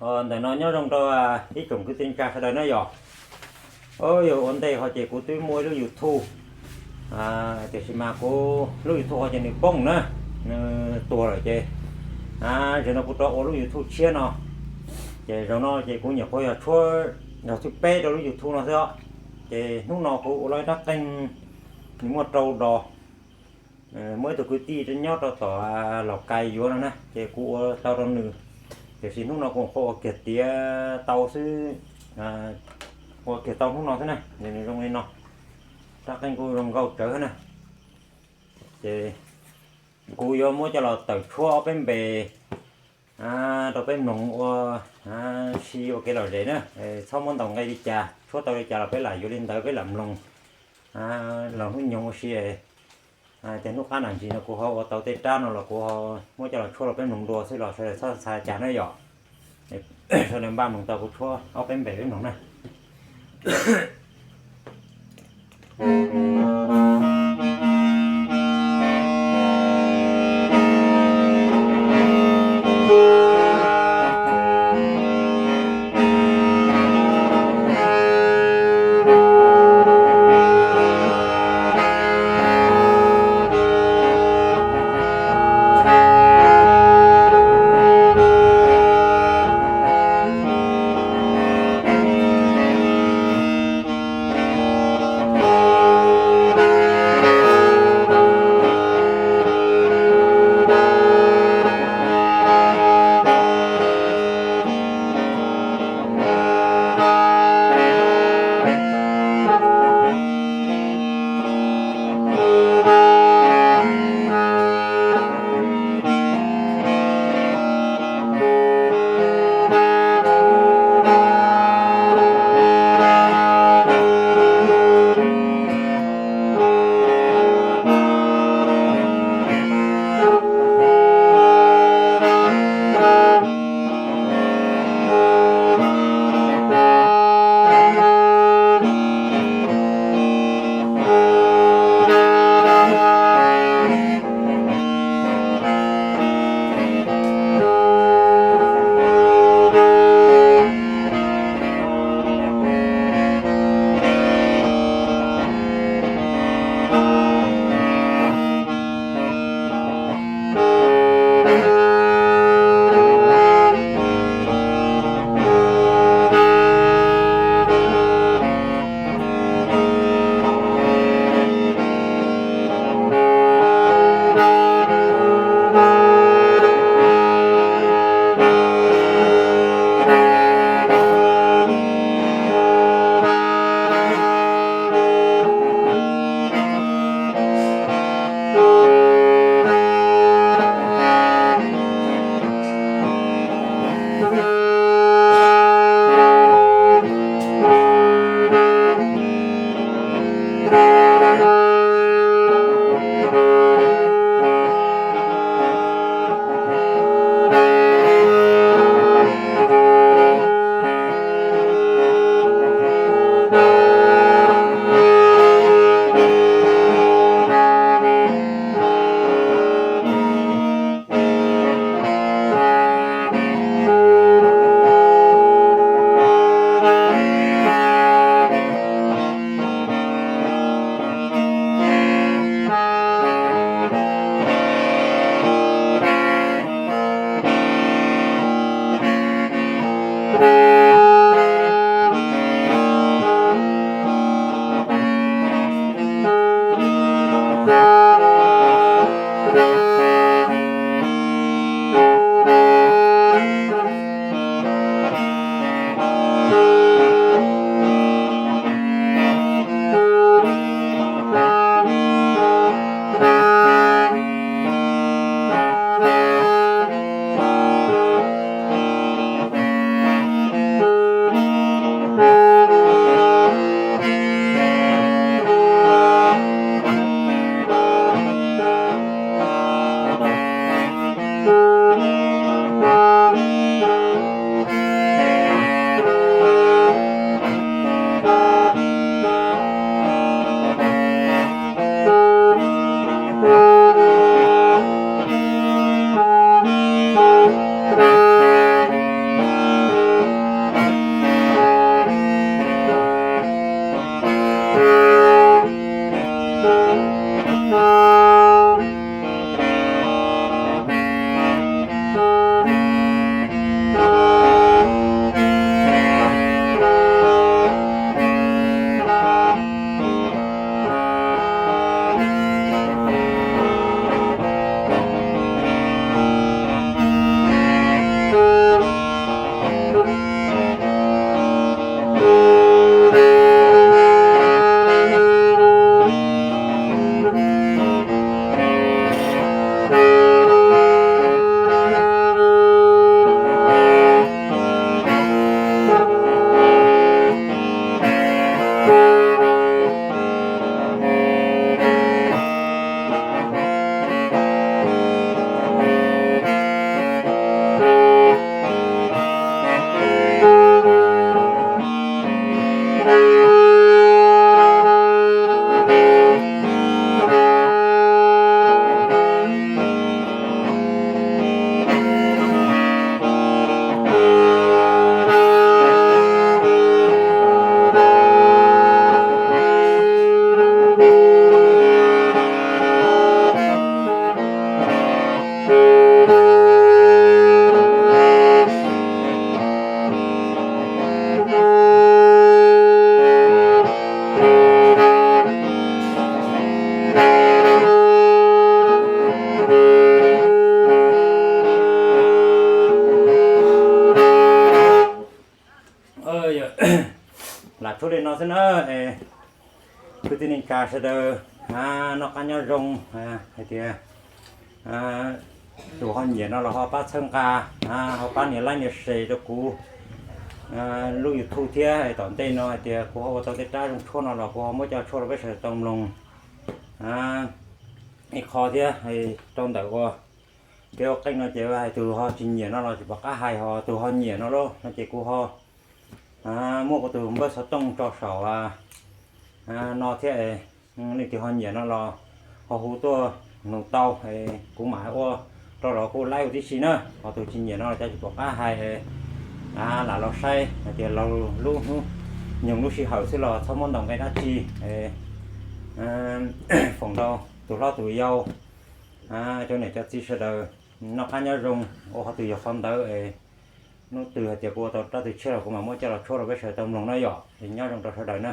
Ntawm no nyob zoo rau ib tsoom kwv tij neej tsa sawv daws na yom. Yog ua ntej ho ces kuv twb muaj ib lub YouTube, tiam sis mas kuv lub YouTube ho ces nws poob na, nws tuag lawm ces zaum no kuv rov ua lub YouTube tshiab no. Ces zaum no ces kuv nyuam qhuav yog tshuab yog thib peb rau lub YouTube no xwb os. Ces hnub no kuv ua lub rab qeej, nws muaj rau dos. Muaj ib tug kwv tij nyob rau tom Laus Kais yuav no na, ces kuv ua tau rau nws. Tiam sis hnub no kuv qhuav ua kiag tiav tau xwb, ua kiag tau hnub no xwb na, nws zoo li no. Rab qeej kuj zoo nkauj tsawv na. Ces kuv yuav muab coj los tawm tshuab ob peb npe rau peb mloog ua si ua kev lom zem na. Txhob muab ntaus nqi li cas, tshuab tau li cas los peb lam yuav li ntawd peb lam mloog los hnub nyoog ua si. Ces hnub qab nam ntsis no kuv ho ua tau tej rab no los kuv ho muab coj los tshuab rau peb mloog dua xwb los sawv daws txhob xav cas na yom. Sawv daws npaj mloog tau kuv tshuab ob peb npe peb mloog na. Lam tshuab li no xwb na. Kwv tij neej tsa sawv daws, noj qab nyob zoo. Hais tias tus ho nyiam no los ho pab txhawb nqa, ho pab nias like nias share rau kuv lub YouTube thiab. Tom ntej no hais tias kuv ho ua tau tej rab zoo tshuaj no los kuv ho muab coj los tshuaj rau peb sawv daws tau mloog. Ib qho thiab, rau ntawm ua peb ua qeej no ces hais tus ho tsis nyiam no los tsis pom qab hais, ho tus ho nyiam no lauj no ces kuv ho muab kuv tus npawb xov tooj tso saum no thiab. Leej twg ho nyiam no los ho hu tuaj nug tau, kuv mam ua rau los kuv laib ua tib si na. Ho tus tsis nyiam no los cov tsis pom qab hais, lam los saib hais tias laug lub hnub nyoog lub sij hawm xwb los txhob muab ntaus nqe dab tsi. Foom rau tus hlob tus yau, cov niam cov txiv sawv daws noj qab nyob zoo, ua qhov twg yog qhov ntawd. Hnub twg hais tias kuv ua tau rab twg tshiab los kuv mam muab coj los tshuab rau peb sawv daws tau mloog na yom. Es nyob zoo rau sawv daws na.